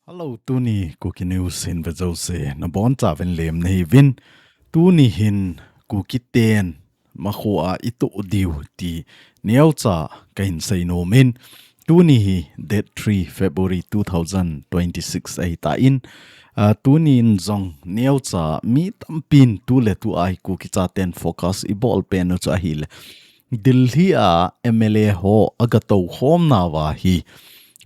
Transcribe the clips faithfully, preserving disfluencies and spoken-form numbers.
Hello, tuni Kuki News hin ve jouse nabonchauvin lemna hiuvin. Tuni hin Kuki ten imakhoa itoh diu ti neocha kahin seinom in. Tuni hi date three February two thousand twenty-six ahitan. Ah, tunin jong neocha mi tampin tuletua hi Kuki chaten focus ibol pen u chu ahile Delhi a M L A ho agatou khomnauva hi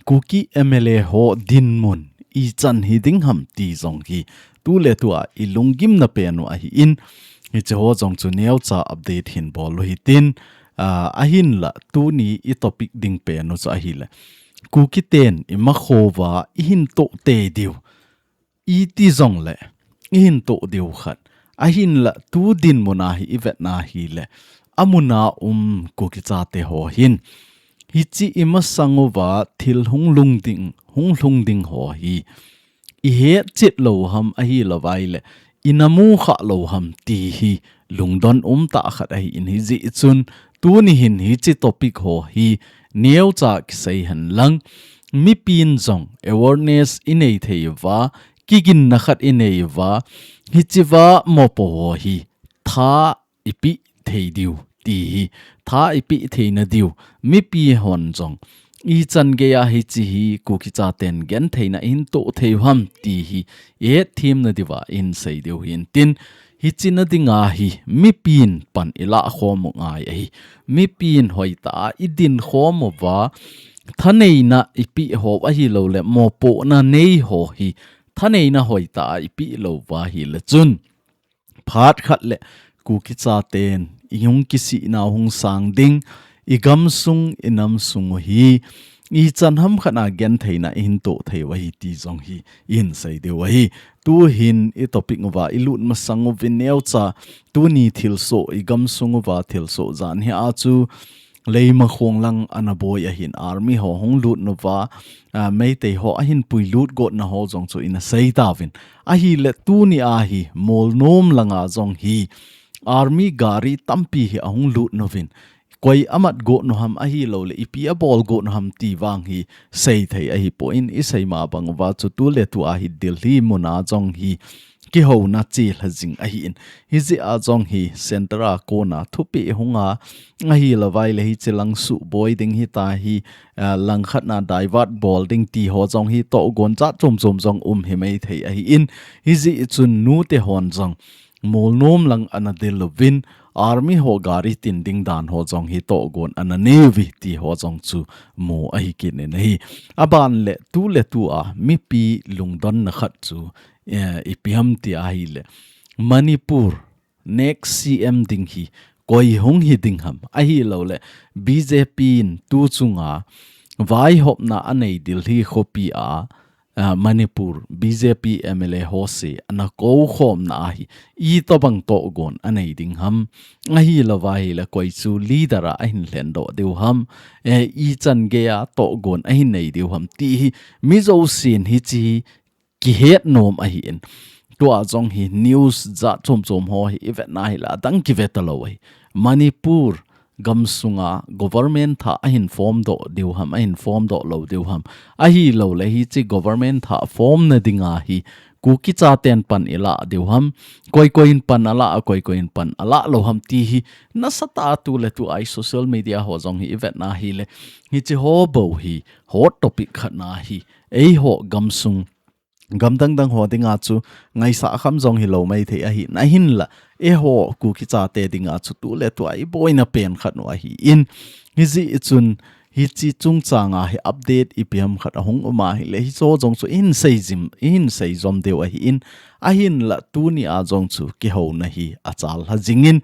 Kuki M L A ho dinmun ichan hiding ham ti jong hi tuletua ilunggimna pen u ahin, hiche ho jong chu neocha update hin bol u hitin, ah, ahinla tuni itopic ding pen u chu ahile Kuki ten imakhouva ihin toh tei diu. Iti jongle ihin toh diu khat. Ahinla tu dinmuna hi ivetna hile amuna um Kuki chate ho hin hiche imasang uva thil hung lhung ding, hung lhung ding ho hi ihetchet lou ham ahilouva ile inamu khalou ham ti hi lungdon umtah khat ahin, hijeh chun tuni hin hiche topic ho hi neocha kisei henlang mipin jong awareness inei thei uva, kiginna khat inei uva, hichea mopo ho hi tha ipeh thei diu ti hi, tha ipeh theina diu, mipi hon jong ichan geia hiche hi Kuki chaten gentheina ihin toh thei u ham ti hi ihet themna diuva ihin sei diu hintin, hiche na dinga hi mipin pan ilah khom u ngai ahi. Mipin hoitah a idin khom uva, thaneina ipeh ho ahilouleh mopohna nei ho hi thaneina hoitah a ipeh louva hile chun phat khat le Kuki chaten ihung kisihna hung sang ding, igamsung, inamsung u hi ichan ham khat a gentheina ihin toh thei u ahi ti jong hi ihin sei diu ahi. Tuhin itopic uva ilut masang uvin neocha tuni thilsoh, igamsung uva thilsoh jan hi a chu Leimakhong lang ana boi ahin army ho hung lut nauva, ah, Meitei ho ahin puilut gotna ho jong chu ina sei tauvin. Ahile tuni a hi Molnom langa jong hi army gari tampi hi ahung lut nauvin. Koi amat got nau ham ahilouleh ipi abol got nau ham ti vang hi seithei ahipon, isei ma bang uva chu tuletua hi Delhi muna jong hi kihouna chelha jing ahin. Hijeh a jong hi center a kona thupeh hunga ahilouva ile hiche lang suboi ding hita hi, ah, langkhat na divert bol ding ti ho jong hi tohgon jat chom chom jong um himai thei ahin. Hijeh chun nute hon jong Molnom lang ana del uvin, army ho gari tin ding dan ho jong hi tohgon ana nei uve ti ho jong chu mu ahi kit in ahi. Aban le tuletua mipi lungdonna khat chu, eh, ipi ham ti ahile Manipur next C M ding hi koi hung hi ding ham ahilouleh B J P in tu chunga vaihopna anei Delhi khopi a, ah, Manipur B J P M L A ho se ana kou khomna a hi itobang tohgon anei ding ham ahilouva ile koi chu leader a ahin lhendoh diu ham, eh, ichan geia tohgon ahin nei diu ham ti hi mi jousen hiche hi kihet nom ahin. Tua jong hi news jat chom chom ho hi ivetna hile adang kivet talou ahi. Manipur gamsunga government thah ahin form doh diu ham, ahin form doh lou diu ham. Ahilouleh hiche government thah form na dinga hi Kuki chaten pan ilah diu ham. Koi koi in pan alah, koi koi in pan alah lou ham ti hi nasatah a tuletua hi social media ho jong hi ivetna hile hiche ho bou hi hot topic khat na hi eiho gamsung gam dang dang ho dinga chu ngaisah kham jong hilou mai thei ahi. Ahinla eiho Kuki chate dinga chu tuletua iboina pen khat u ahin. Hijeh chun hiche chungchanga hi update ipi ham khat ahung um ahile hiche jong chu ihin sei jim, ihin sei jom diu ahin. Ahinla tuni a jong chu kihouna hi achalha jingin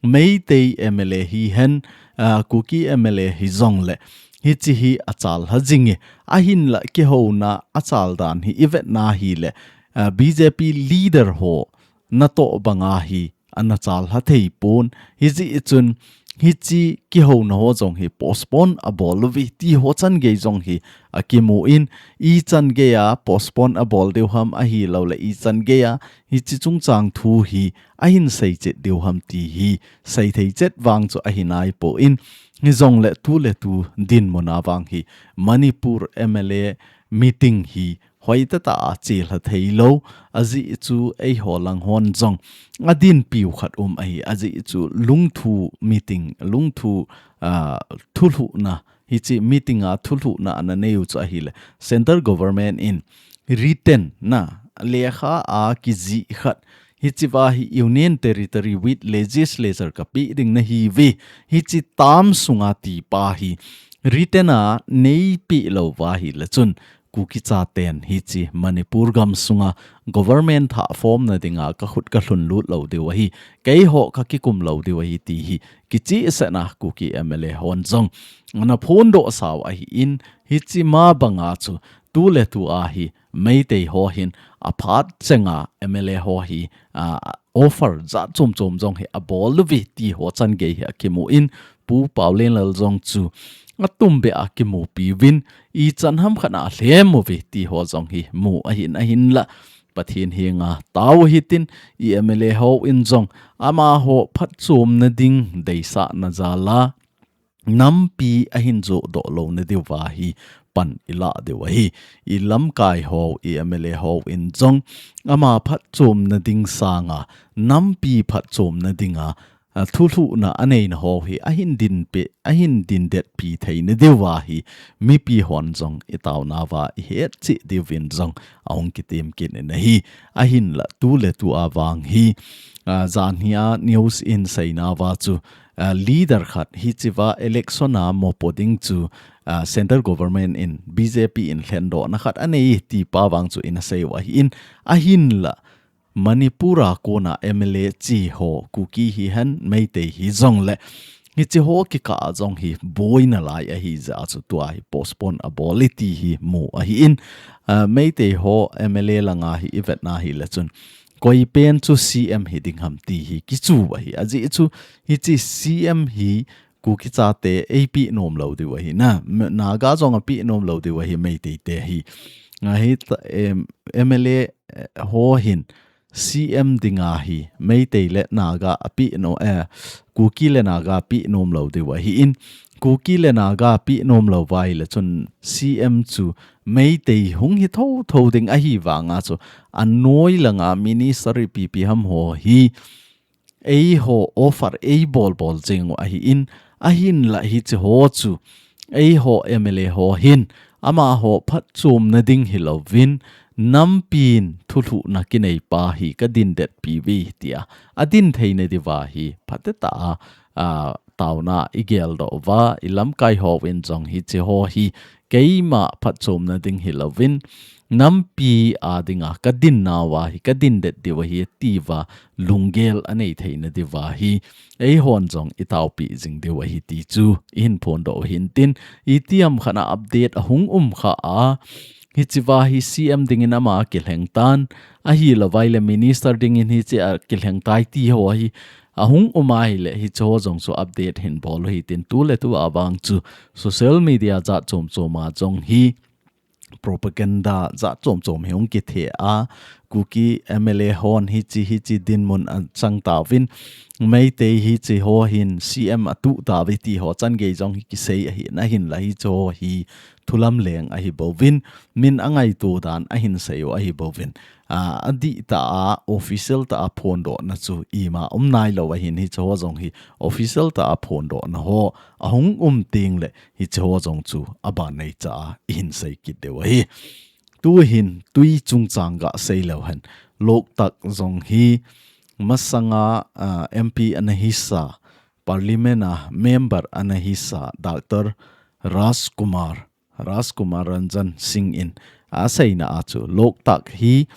Meitei M L A hihen, ah, Kuki M L A hijongle hiche hi achalha jinge. Ahinla kihouna achal dan hi ivetna hile, ah, B J P leader ho natoh banga hi ana chalha thei pon. Hijeh chun hiche kihouna ho jong hi postpone abol uve ti ho chan gei jong hi akimun, ichan geia postpone abol diu ham ahilouleh ichan geia hiche chungchang thu hi ahin seichet diu ham ti hi seithei chet vang chu ahi naipon. Hijongle tuletu dinmun a vang hi Manipur M L A meeting hi hoitah tah a chelha theilou, ajeh chu eiho lang hon jong adinpiu khat um ahi, ajeh chu lungthu meeting, lungthu, ah, thulhuhna, hiche meeting a thulhuhna ana neiu chu ahile central government in written na lekha a kijih khat, hichea hi Union Territory with Legislature kapeh ding nahiuve, hiche term sunga tipa hi written a neipeh louva ahile chun Kuki chaten hiche Manipur gam sunga government thah formna dinga kakhut kalhun lut lou diu ahi, keiho kakikum lou diu ahi ti hi kichehsetna Kuki M L A hon jong ana phondoh sau ahin, hiche ma banga chu tuletu a hi Meitei ho hin aphat chenga M L A ho hi, ah, offer jat chom chom jong hi abol uve ti ho changei hi akimun, Pu Paolienlal jong chu atumbeh a kimupiuvin, ichan ham khat a alhem uve ti ho jong hi mu ahin, ahinla Pathen henga tao hitin, i M L A hon jong amaho phatchomna ding deisahna jal a nampi ahin johdoh louna diuva hi pan ilah diu ahi. I lamkai ho, i M L A hon jong ama phatchomna ding sanga nampi phatchomna dinga, a, thulhuhna aneina ho hi ahin dinpi, ahin dindetpi theina diuva hi mipi hon jong itaonauva ihetcheh diuvin jong ahung kitem kit in ahi. Ahinla tuletu a vang hi, a, janhia news in seinauva chu, a, leader khat hichea election a mopo ding chu, a, central government in B J P in lhendohna khat anei tipa vang chu ina seiu ahin, ahinla Manipur a kona M L A cheh ho, Kuki hihen, Meitei hijongle, hiche ho kikah a jong hi boina lai ahijeh a chu tua hi postpone abol e ti hi mu ahin, a, Meitei ho M L A langa hi ivetna hile chun, koipen chu C M hiding ham ti hi kichu ahi. Ajeh chu hiche C M hi Kuki chate eipeh nom lou diu ahi na. M-, Naga jong apeh nom lou diu ahi, Meitei te hi. Ahi ta, em, M L A, eh, ho hin C M dinga hi Meitei le Naga apeh nom, eh, Kuki le Naga apeh nom lou diu ahin, Kuki le Naga apeh nom louva ahile chun C M chu Meitei hung hi thotho ding ahivanga chu anoi langa minister ipi ipi ham ho hi eiho offer eibol bol jeng u ahin, ahinla hiche ho chu eiho M L A ho hin amaho phatchomna ding hilouvin, nampin thulhuhna kineipa hi kadindetpiuve tia adin theina diuva hi phatecha a, a, taona igeldoh uva, i lamkai hon jong hiche ho hi keima phatchomna ding hilouvin, nampi a dinga kadinnauva hi kadindet diu ahi tiuva lunggel anei theina diuva hi eihon jong itaopi jing diu ahi ti chu ihin phondoh u hintin, itiham khat a update ahung um kha a, hichea hi C M dingin ama kilhengtan, ahilouva ahile minister dingin hichea kilhengtai ti ho hi ahung um ahile hiche ho jong chu update hin bol u hitin, tuletu a vang chu social media jat chom chom a jong hi propaganda jat chom chom hi hung kithe a, Kuki M L A hon hiche, hiche dinmun achang tauvin, Meitei hiche ho hin C M atuh tauve ti ho changei jong hi kisei ahin, ahinla hiche ho hi thulamleng ahi bouvin, min angaito dan ahin seiu ahi bouvin, a, adih tah a official tah a phondohna chu ima um nailou ahin, hiche ho jong hi official tah a phondohna ho ahung um tengle hiche ho jong chu aban neicha a ihin sei kit diu ahi. Tuhin tui chungchang gasei leu hen, Loktak jong hi masanga, a, M P ana hisa, Parliament a member ana hisa, Doctor Rajkumar, Rajkumar Ranjan Singh in aseina a chu Loktak hi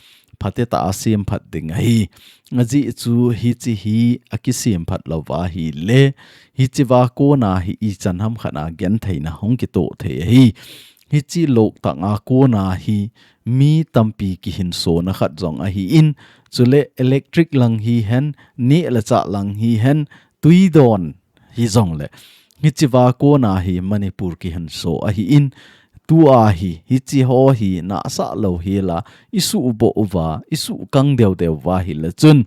phatecha a semphat ding ahi. Ajeh chu hiche hi akisemphat louva ahile, hichea kona hi ichan ham khat a gentheina hung kitoh thei ahi. Hiche Loktak a kona hi mi tampi kihinsona khat jong ahin, chule electric lang hihen, neh le chah lang hihen, tui don hijongle, hichea kona hi Manipur kihinso ahin, tua hi, hiche ho hi nahsah lou hela, isuhboh uva, isuhkang deu deu uva ahile chun,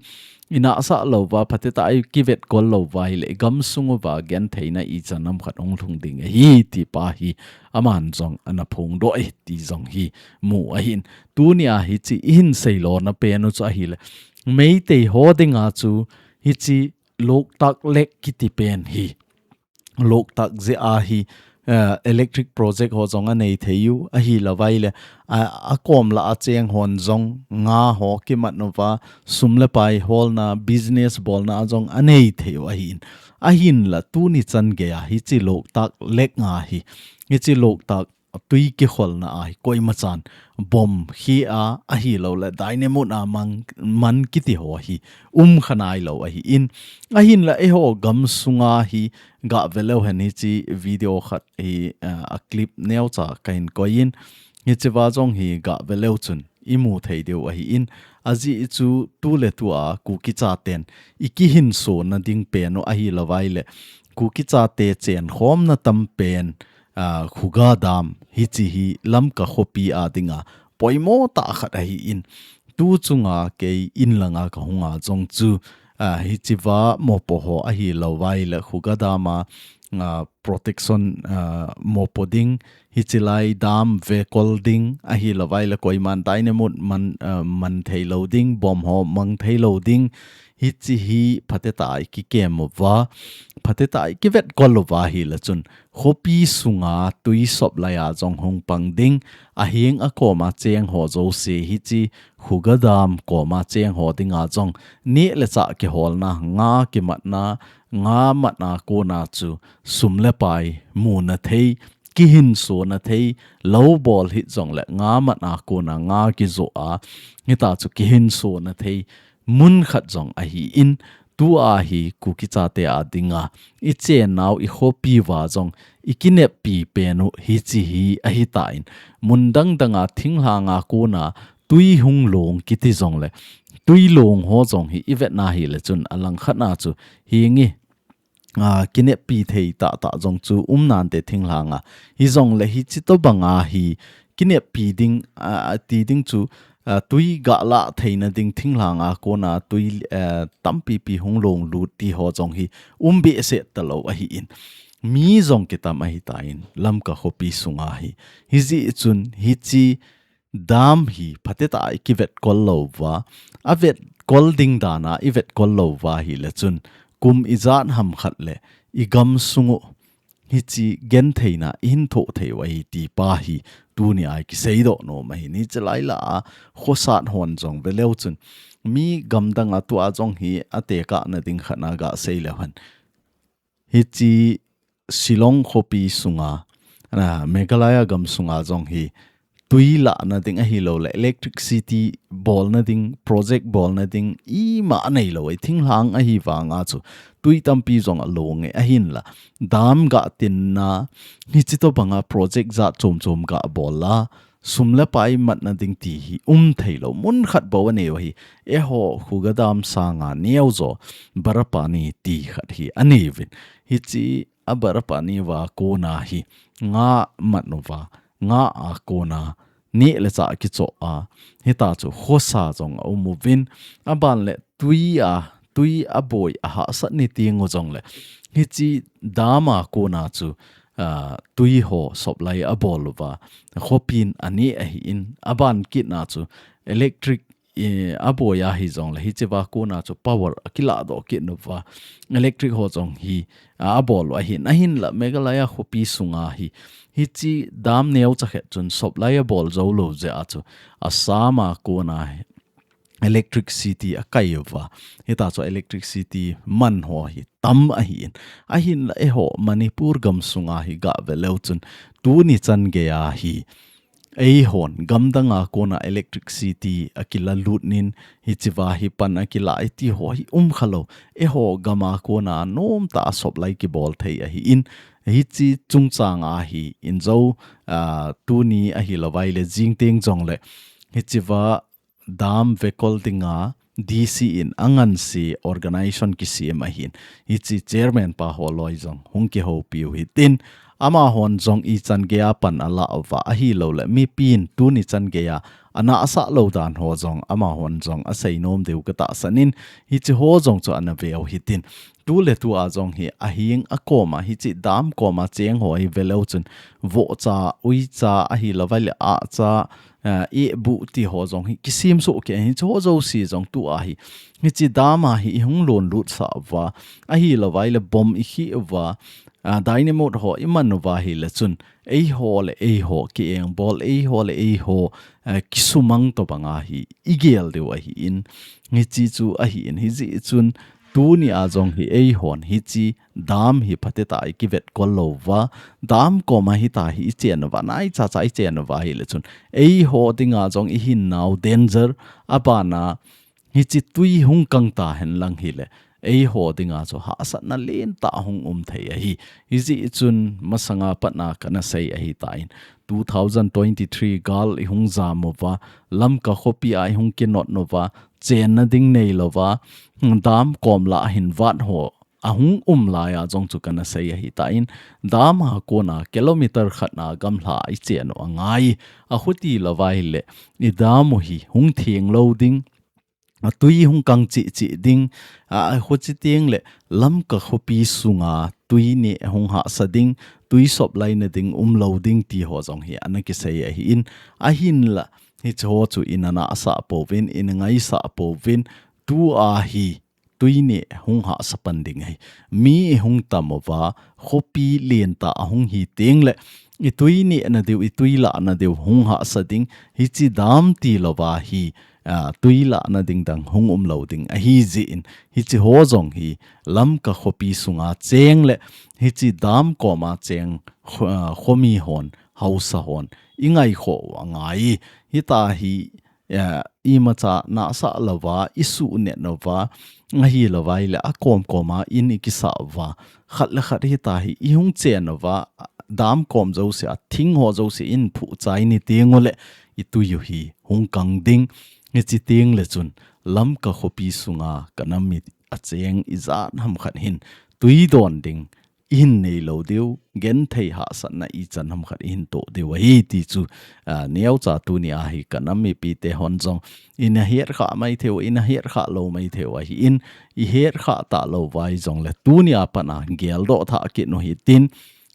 inahsah louva, phatecha a ikivetkol louva ahile, igamsung uva gentheina ichan ham khat hung lhung ding ahi, ti pa hi, aman jong ana phongdoh e, ti jong hi mu ahin. Tunia hiche ihin seilona pen u chu ahile, Meitei ho dinga chu hiche Loktak Lake kiti pen hi. Loktak jeh a hi, eh, electric project ho jong anei thei u, ahilouva ahile, a, akom lah a cheng hon jong nga ho kimat uva, sum le pai holna, business bolna a jong anei thei u ahin. Ahinla tuni chan geiya hiche Loktak Lake nga hi, hiche Loktak tui kikholna a hi koimachan bomb hi a, ahilouleh dynamite a mang, man kiti ho hi um kha nailou ahin. Ahinla eiho gamsunga hi gah ve leu hen hiche video khat hi, ah, a clip neocha kahin koiyin. Hichea jong hi gah ve leu chun imu thei diu ahin. Ajeh chu tuletu a Kuki chaten ikihinsona ding pen u ahilouva ahile, Kuki chate chenkhomna tam pen, ah, Khuga Dam hiche hi Lamka khopi a dinga poimo tah khat ahin. Tu chunga kei in langa kahunga jong chu, ah, hichea mopo ho ahilouva ahile Khuga Dam a, ah, protection, ah, mopo ding, hichelai dam vekol ding, ahilouva ahile koiman dynamite man, ah, man thei lou ding, bomb ho mang thei lou ding, hiche hi phatecha a ikikem uva, phatecha a ikivetkol uva ahile chun, khopi sunga tui sop laiya jong hung pang ding, aheng akoma cheng ho jouse hiche Khuga Dam koma cheng ho dinga jong neh le chah kiholna, nga kimatna, nga matna kona chu sum le pai muna thei, kihinsona thei, lou bol hih jongle nga matna kona nga kijoh a, hita chu kihinsona thei, mun khat jong ahin, tua hi Kuki chate a dinga, ichennau ikhopi uva jong, ikineppi pen u hiche hi ahitan, mun dang danga thinglhanga kona tui hung long kiti jongle, tui long ho jong hi ivetna ahile chun alangkhatna chu hinge, ah, kineppi thei tahtah jong chu um nante thinglhanga. Hijongle hiche tobanga hi kineppi ding, ah, ti ding chu, ah, tui gah lah theina ding thinglhanga kona tui, eh, tampipi hung long lut ti ho jong hi um behseh talou ahin. Mi jong kitam ahitan Lamka khopi sunga hi. Hijeh chun hiche dam hi phatecha a ikivetkol louva, avetkol ding dana ivetkol louva ahile chun kum ijat ham khat le igamsung u hiche gentheina ihin thoh thei u ahi ti pa hi tunia ikiseidoh nom ahi. Hichelai lah a khosat hon jong ve leu chun mi gamdanga tua jong hi atekahna ding khatna gah sei leu hen. Hiche Shillong khopi sunga, ah, Meghalaya gamsunga jong hi tui lahna ding ahilouleh electricity bolna ding, project bolna ding ima aneilou e, thinglhang ahi vanga chu tui tampi jong along e, ahinla dam gah tinna hiche tobanga project jat chom chom gah bol la, sum le pai matna ding ti hi um theilou, mun khat bou anei u ahi. Eiho Khuga Dam sanga neo jo Barapani ti khat hi anei uvin. Hiche a Barapani uva kona hi nga mat uva, nga a kona neh le chah kichoh a, hita chu khosa jong aum uvin, aban le tui a, tui aboi ahahsat ni teng u jongle hiche dam a kona chu, ah, tui ho supply abol uva, khopin aneh ahin, aban kitna chu electric, eh, aboi ahi jongle hichea kona chu power akiladoh kit uva, electric ho jong hi, ah, abol u ahin, ahinla Meghalaya khopi sunga hi, hiche dam neocha khat chun supply abol joulou jeh a chu Assam a kona hi electricity akai uva. Hita chu electricity man ho hi tam ahin. Ahinla eiho Manipur gamsunga hi gah ve leu chun tuni chan geiya hi eihon gamdanga kona electricity akilalut nin hichea hi pan akila e ti ho hi um khalou. Eiho gama kona nomtah a supply kibol thei ahin. Hiche chungchanga hi injo, ah, tuni ahilouva ahile jing teng jongle hichea dam vekol dinga D C in anganse organization kisem ahin. Hiche chairman pa holoi jong hung kihoupi u hitin. Amahon jong ichan geiya pan ala uva ahilouleh mipin tuni chan geiya ana asah lou dan ho jong, amahon jong asei nom diu katahsan in, hiche ho jong chu ana veu hitin. Tu le tu a jong hi, ahing a koma, hiche dam koma cheng ho hi veleu chun, vohcha, uicha, ahilou vai le ahcha, eh, ebu ti ho jong hi, kisem soh kei, hiche ho jouse jong tu a hi, hiche dam a hi, ihung lonlut sah uva, ahilou vai le bomb ikhih uva, ah, dynamite ho iman uva hile chun, eiho le eiho, ki-engbol, eiho le eiho, eh, kisumang tobang a hi, igel diu ahin, hiche chu ahin, hijeh chun, tuni a jong hi eihon, hiche dam hi phatecha a ikivetkol lou uva, dam koma hitia hi ichen uva, naicha cha ichen uva hile chun, eiho dinga jong ihin nau danger, abana, hiche tui hung kang ta henlang hile, eiho dinga chu hahsatna lentah hung um thei ahi. Hijeh chun masanga patna kana sei ahitan, two thousand twenty-three gal ihung jam uva, Lamka khopi a ihung kinot uva, chenna ding neilouva, dam kom lah a hin vat ho ahung um lai a jong chu kana sei ahitan, dam a kona kilometer khat na gamla ichen u angai, achuti louva hile, i dam u hi hung theng lou ding, atui hung kang cheh cheh ding, a, achuti teng le Lamka khopi sunga tui neh hung hahsa ding, tui sop laina ding umlou ding ti ho jong hi ana kisei ahin, ahinla, hiche ho chu ina nahsah pouvin, ina ngaisah pouvin, tu a hi tui neh hung hahsa pan ding ahi. Mi ihung tam uva, khopi lentah ahung hi teng le, itui nehna diu, itui lahna diu hung hahsa ding, hiche dam tilouva hi, a, tui lahna ding dang hung umlou ding ahi jeh in, hiche ho jong hi Lamka khopi sunga cheng le, hiche dam koma cheng kho-, a, khomi hon, haosa hon, ingaikhoh u angai. Hitia hi, eh, imacha nahsah louva, isuh neh uva, ahilou vai le akom koma in ikisah uva, khat le khat hitia hi ihung chen uva, dam kom jouse a thing ho jouse in phuh chai ni teng u le, itui u hi hung kang ding, hiche teng le chun Lamka khopi sunga ka nam mite a cheng ijat ham khat hin tui don ding, ihin neilou diu, genthei hahsatna ichan ham khat ihin toh diu ahi ti chu, a, neocha tuni a hi ka nam mipite hon jong, ina het khah mai thei u, ina het khah lou mai thei u ahin, i het khah talou vai jong le tuni a pat a geldoh thah kit u hitin,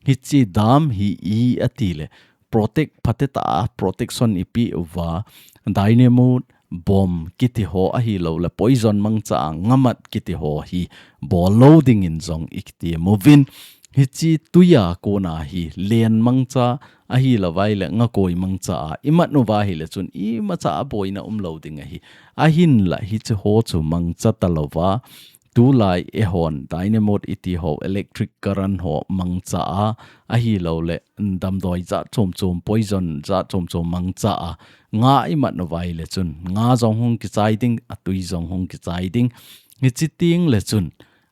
hiche dam hi i ati le, protect, phatecha a protection ipi uva, dynamite, bomb kiti ho ahilou le, poison mangcha a ngamat kiti ho hi bol lou dingin jong ikitem uvin. Hiche tui a kona hi len mangcha ahilou vai le, ngakoi mangcha a imat uva hile chun imacha a boina umlou ding ahi. Ahinla hiche ho chu mangcha talouva, tulai eihon dynamite iti ho, electric current ho mangcha a, ahilou le, damdoi jat chom chom, poison jat chom chom mangcha a, nga imat uva hile chun, nga jong hung kichai ding, atui jong hung kichai ding. Hiche teng le chun,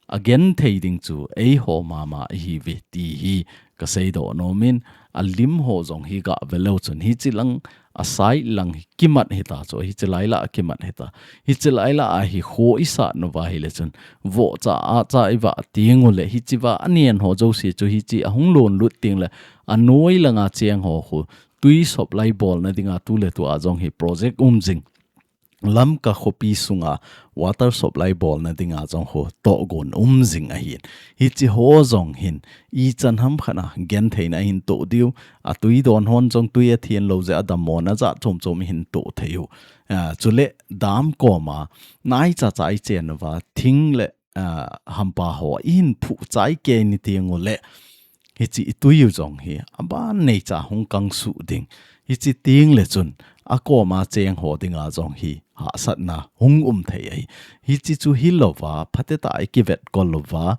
agenthei ding chu eiho mama ihiuve ti hi kaseidoh nom in, alim ho jong hi gah ve leu chun, hiche lang, aside lang hi kimat hita chu, hiche lai lah a kimat hita. Hiche lai lah a hi kho isat uva hile chun, vohcha ahcha ivah teng u le, hiche va anen ho jouse chu hiche ahung lonlut teng le, anoi langa cheng ho khu, tui sop lai bolna dinga tu le tu a jong hi project um jing. Lamka khopi sunga water sop lai bolna dinga jong khu tohgon um jing ahin. Hiche ho jong hin, ichan ham khat a gentheina ihin toh diu, atui don hon jong tui athen lou jeh a dammona jat chom chom ihin toh thei u. A, chule dam koma, naicha cha ichen uva, thing le, a, hampa ho ihin phuh chai kei ni teng u le, hiche itui u jong hi, aban neicha hung kang suh ding. Hiche teng le chun, akoma cheng ho dinga jong hi, hahsatna hung um thei ahi. Hiche chu hilouva, phatecha a ikivetkol louva,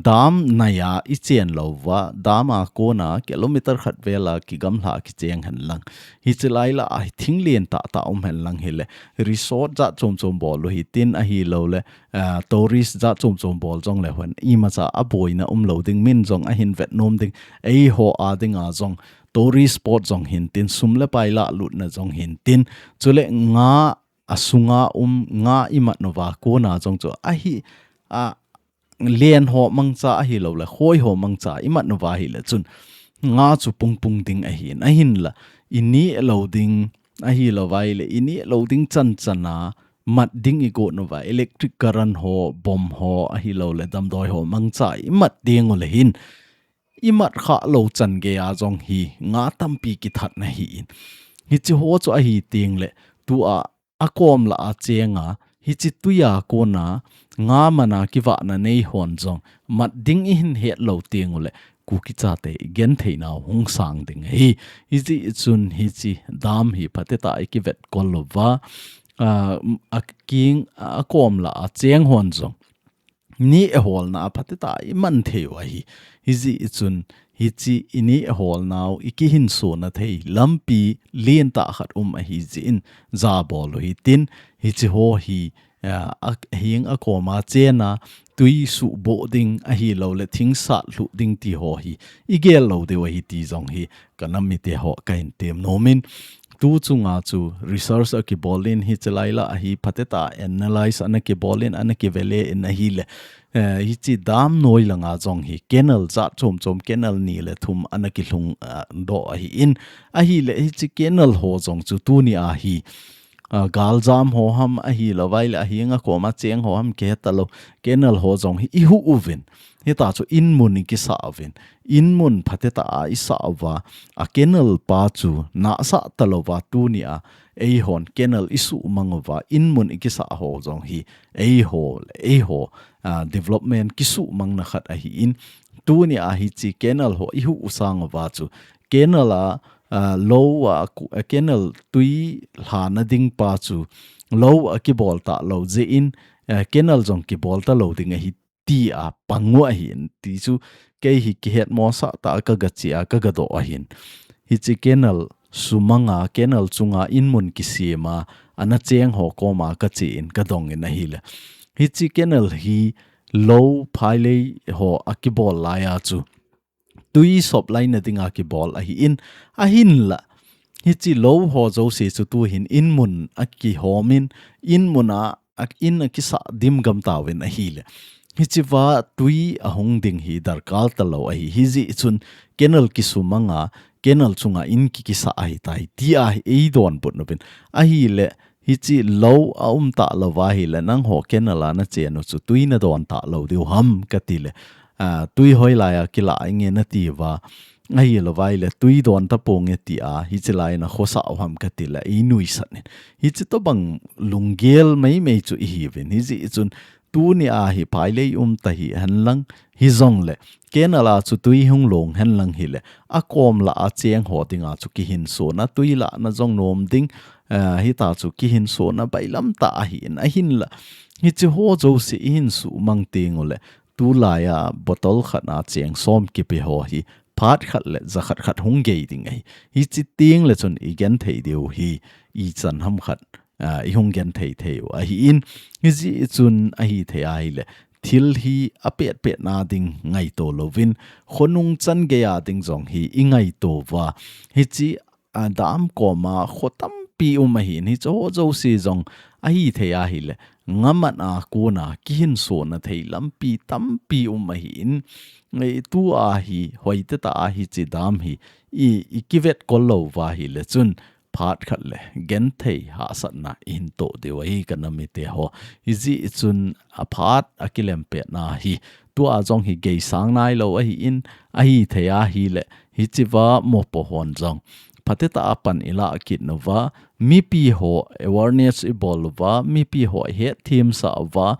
dam nai a ichen louva, dam a kona kilometer khat vel a kigamla kicheng henlang. Hiche lai lah a hi thing len tah tah um henlang hile, resort jat chom chom bol u hitin ahilou le, a, tourist jat chom chom bol jong le hen, imacha a boina umlou ding, min jong ahin vet nom ding, eiho a dinga jong, tourist spot jong hintin, sum le pai lahlutna jong hintin, chule nga asunga um, nga imat uva kona jong chu ahi, a, len ho mangcha ahilou le, khoi ho mangcha imat uva hile chun, nga chu pung pung ding ahin, ahinla, ineh lou ding, ahilou vai le, i neh lou ding chan chan a, mat ding i got uva, electric current ho, bomb ho, ahilou le, damdoi ho, mangcha i mat ding u le hin, i mat kha lou chan gei a jong hi, nga tampi kithat na hi in. Hichi ho chu ahi ting le, tu a, a kom lah a cheng a, hichi tui a kon a, nga man a kivahna nei hon jong, mat ding i hin het lou ting u le, Kuki chate i gen thei nau hung sang ding ahi. Hichi chun hichi dam hi phatecha i kivet kol lou va, a, a king, a kom lah a cheng hon jong. Ni e holna a phatecha i man thei u ahi. Hichi chun hichi i ni e holna u i kihin sona thei lampi lien tah khat um ahi jeh in ja bol u hitin hichi ho hi a, a, hing a kom a chen a, tui suhboh ding ahilou le thing sat lhuh ding ti ho hi, i gel lou diu ahi ti jong hi, ka nam mite ho ka hin tem nom in, tu chunga chu research a kibol in hichi lai lah a hi phatecha analyze ana kibol in ana kivele in ahile, eh, hichi dam noi langa jong hi canal jat chom chom canal ni le thum ana kilhung, ah, doh ahi in, ahile hichi canal ho jong chu tuni a hi, a, galjam ho ham ahilou vai le, a hing a kom a cheng ho ham kihe talou, canal ho jong hi i huh uvin. Hita chu in mun i kisah uvin. In mun phatecha a i sah uva, a canal pa chu nahsah talou va tuni a, ei hon canal i suhmang uva, in mun i kisah ho jong hi, ei ho, ei ho, a, development kisuhmang na khat ahi in, tuni a hichi canal ho i huh u sang uva chu, canal a, a, lou a, ku-, a, canal tui lhana ding pa chu, lou a kibol talou jeh in, a, canal jong kibol talou ding ahi ti a pang u ahin, ti chu kei hi kihet mosah tah a ka ga che a ka ga doh ahin. Hichi canal sumang a, canal chunga in mun kisem a, ana cheng ho kom a ka che in ka dong in ahile. Hichi canal hi lou phailei ho a kibol lai a chu. Tui sop lai na ding a kibol ahi in, ahin la. Hichi lou ho jouse chu tu hin in mun a kihom in, in mun a, a in a kisah dim gam tauvin ahile. Hichi va tui a hung ding hi darkar talou ahi. Hijeh chun canal kisumang a, canal chunga in ki kisah ahi tai. Ti a hi ei donbut nuvin. Ahile, hichi lou a um talou va ahile, nangho canal a na chen u chu tui na don talou diu ham ka ti le. A, tui hoilai a kilah inge na ti uva. Ahilou vai le, tui don taponge ti a, hichi lai na khosah u ham ka ti le, i nuisat in. Hichi tobang lunggel meimei chu i hiuvin. Hijeh chun, tuni a hi phailei um ta hi hen lang, hi jong le, canal a chu tui hung long hen lang hile, a kom lah a cheng ho ding a chu kihin sona, tui lah na jong nom ding, a, hita chu kihin sona bailam tah ahi in, ahin la. Hichi ho jouse i hin suhmang ting u le, tulai a bottle khat a cheng som kipe ho hi, phat khat le, ja khat khat hung gei ding ahi. Hichi ting le chun i gen thei diu hi, i chan ham khat, a, i hung gen thei thei u ahi in, hijeh chun ahi thei ahile, thil hi a pet pet na ding ngaito louvin, khonung chan gei a ding jong hi i ngaito uva. Hichi a dam kom a kho tampi um ahi in, hichi ho jouse jong ahi thei ahile, nga man a kon a kihin sona thei lampi tampi um ahi in, e, tu a hi hoitah tah a hichi dam hi i, i kivet kol lou va ahile chun phat khat le gen thei hahsatna i hin toh diu ahi ka nam mite ho. Hijeh chun a phat a kilem pet na hi, tu a jong hi geisang nailou ahi in, ahi thei ahile, hichi va mopo hon jong phatecha a pan i lah kit uva, mipi ho awareness i bol uva, mipi ho i het themsah uva,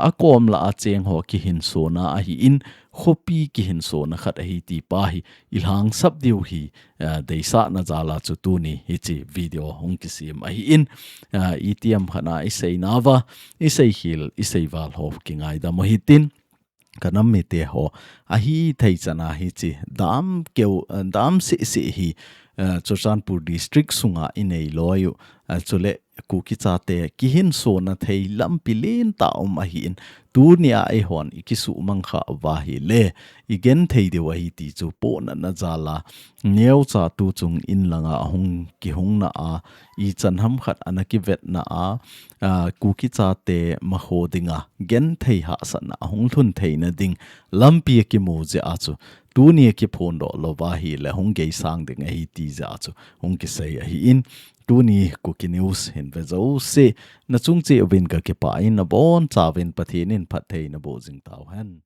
a kom lah a cheng ho kihin sona ahi in, khopi kihin sona khat ahi ti pa hi i lhangsap diu hi, a, deisahna jal a chu tuni hichi video hung kisem ahi in, a, i tiam khat a i sei nauva, i sei khel, i sei val ho kingaidam u hitin. Ka nam mite ho, ahi thei chan a hichi dam keu, dam seh seh hi, eh, Churachandpur District sunga i nei loi u, eh, chule Kuki chate kihin sona thei lampi lentah um ahi in, tuni a eihon i kisuhmang kha uva ahile, i gen thei diu ahi ti chu pohnatna jal a, neocha tu chung in langa hung kihungna a, i chan ham khat ana kivetna a, a, Kuki chate makho dinga, gen thei hahsatna hung lhun theina ding lampi a kimu jeh a chu, tuni a kiphondoh lou va ahile hung geisang ding ahi ti jeh a chu hung kisei ahi in, Tuni Kuki News hin ve jouse, nachung cheh uvin kakipah in, abonchauvin Pathen in phatthei naboh jing tauhen.